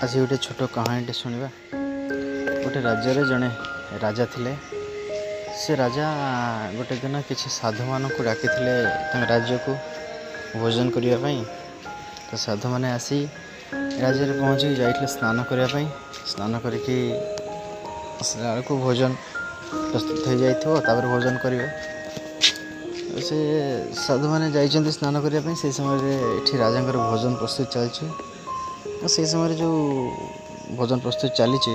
ଆଜି ଗୋଟେ ଛୋଟ କାହାଣୀଟେ ଶୁଣିବା। ଗୋଟେ ରାଜ୍ୟରେ ଜଣେ ରାଜା ଥିଲେ। ସେ ରାଜା ଗୋଟେ ଦିନ କିଛି ସାଧୁମାନଙ୍କୁ ଡାକିଥିଲେ ତାଙ୍କ ରାଜ୍ୟକୁ ଭୋଜନ କରିବା ପାଇଁ। ତ ସାଧୁମାନେ ଆସି ରାଜ୍ୟରେ ପହଞ୍ଚିକି ଯାଇଥିଲେ ସ୍ନାନ କରିବା ପାଇଁ। ସ୍ନାନ କରିକି ଆସିଲା ବେଳକୁ ଭୋଜନ ପ୍ରସ୍ତୁତ ହୋଇଯାଇଥିବ, ତାପରେ ଭୋଜନ କରିବେ। ସେ ସାଧୁମାନେ ଯାଇଛନ୍ତି ସ୍ନାନ କରିବା ପାଇଁ, ସେଇ ସମୟରେ ଏଠି ରାଜାଙ୍କର ଭୋଜନ ପ୍ରସ୍ତୁତ ଚାଲିଛି। ସେଇ ସମୟରେ ଯେଉଁ ଭୋଜନ ପ୍ରସ୍ତୁତ ଚାଲିଛି,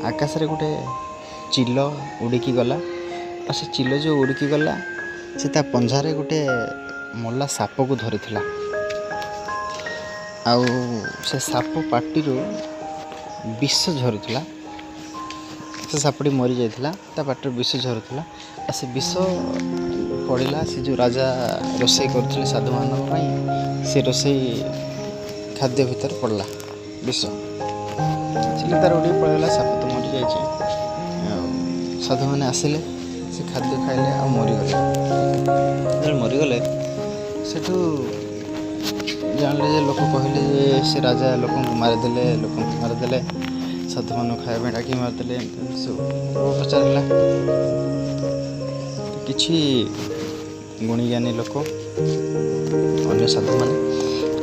ଆକାଶରେ ଗୋଟେ ଚିଲ ଉଡ଼ିକି ଗଲା। ଆଉ ସେ ଚିଲ ଯେଉଁ ଉଡ଼ିକି ଗଲା, ସେ ତା ପଞ୍ଝାରେ ଗୋଟେ ମଲା ସାପକୁ ଧରିଥିଲା। ଆଉ ସେ ସାପ ପାଟିରୁ ବିଷ ଝରୁଥିଲା। ସେ ସାପଟି ମରିଯାଇଥିଲା, ତା ପାଟିରୁ ବିଷ ଝରୁଥିଲା। ଆଉ ସେ ବିଷ ପଡ଼ିଲା ସେ ଯେଉଁ ରାଜା ରୋଷେଇ କରୁଥିଲେ ସାଧୁମାନଙ୍କ ପାଇଁ, ସେ ରୋଷେଇ ଖାଦ୍ୟ ଭିତରେ ପଡ଼ିଲା ବିଷ। ଚିଲ ତାର ଉଡ଼ିକି ପଳେଇଗଲା, ସାପ ତ ମରିଯାଇଛି। ଆଉ ସାଧୁମାନେ ଆସିଲେ, ସେ ଖାଦ୍ୟ ଖାଇଲେ ଆଉ ମରିଗଲେ। ଯେତେବେଳେ ମରିଗଲେ, ସେଠୁ ଜାଣିଲେ ଯେ, ଲୋକ କହିଲେ ଯେ ସେ ରାଜା ଲୋକଙ୍କୁ ମାରିଦେଲେ, ଲୋକଙ୍କୁ ମାରିଦେଲେ, ସାଧୁମାନଙ୍କୁ ଖାଇବା ପାଇଁ ଡାକି ମାରିଦେଲେ। ଏମିତି ସବୁ ପ୍ରଚାର ହେଲା। କିଛି ଗୁଣୀଜ୍ଞାନୀ ଲୋକ, ଅନ୍ୟ ସାଧୁମାନେ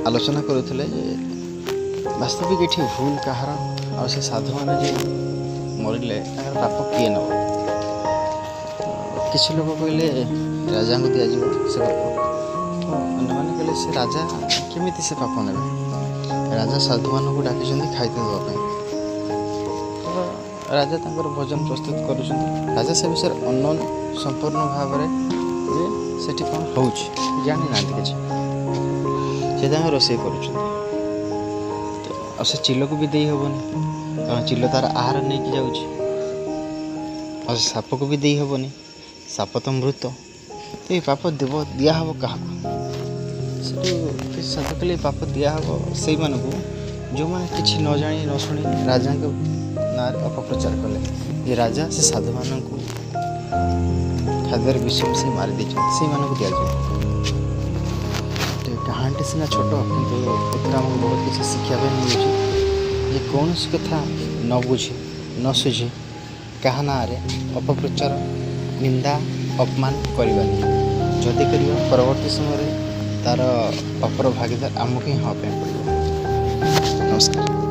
ଆଲୋଚନା କରୁଥିଲେ ଯେ ବାସ୍ତବିକ ଏଠି ଭୁଲ କାହାର, ଆଉ ସେ ସାଧୁମାନେ ଯେ ମରିଲେ ତାଙ୍କର ପାପ କିଏ ନେବ? କିଛି ଲୋକ କହିଲେ ରାଜାଙ୍କୁ ଦିଆଯିବ ସେ ପାପ। ତ ଅନ୍ୟମାନେ କହିଲେ ସେ ରାଜା କେମିତି ସେ ପାପ ନେବେ? ରାଜା ସାଧୁମାନଙ୍କୁ ଡାକିଛନ୍ତି ଖାଇତେ ଦେବା ପାଇଁ, ତ ରାଜା ତାଙ୍କର ଭୋଜନ ପ୍ରସ୍ତୁତ କରୁଛନ୍ତି। ରାଜା ସେ ବିଷୟରେ ଅନନୋନ୍ ସମ୍ପୂର୍ଣ୍ଣ ଭାବରେ ଯେ ସେଠି କ'ଣ ହେଉଛି ଜାଣିନାହାନ୍ତି କିଛି। ସେ ତାଙ୍କ ରୋଷେଇ କରୁଛନ୍ତି। ଆଉ ସେ ଚିଲକୁ ବି ଦେଇ ହେବନି, କାରଣ ଚିଲ ତାର ଆହାର ନେଇକି ଯାଉଛି। ଆଉ ସେ ସାପକୁ ବି ଦେଇ ହେବନି, ସାପ ତ ମୃତ। ତ ଏ ପାପ ଦେବ ଦିଆହେବ କାହାକୁ? ସେଠୁ କିଛି ସାଧୁ କହିଲେ ଏ ପାପ ଦିଆହେବ ସେଇମାନଙ୍କୁ ଯେଉଁମାନେ କିଛି ନ ଜାଣି ନ ଶୁଣି ରାଜାଙ୍କ ନାଁରେ ଅପପ୍ରଚାର କଲେ ଯେ ରାଜା ସେ ସାଧୁମାନଙ୍କୁ ଖାଦ୍ୟରେ ବିଷ ମିଶାଇ ମାରି ଦେଇଛନ୍ତି, ସେଇମାନଙ୍କୁ ଦିଆଯିବ। କାହାଣୀଟି ସିନା ଛୋଟ, କିନ୍ତୁ ଏଥିରେ ଆମକୁ ବହୁତ କିଛି ଶିଖିବା ପାଇଁ ମିଳୁଛି ଯେ କୌଣସି କଥା ନ ବୁଝି ନ ସୁଝି କାହା ନାଁରେ ଅପପ୍ରଚାର, ନିନ୍ଦା, ଅପମାନ କରିବାନି। ଯଦି କରିବା, ପରବର୍ତ୍ତୀ ସମୟରେ ତା'ର ପାପର ଭାଗିଦାର ଆମକୁ ହିଁ ହେବା ପାଇଁ ପଡ଼ିବ। ନମସ୍କାର।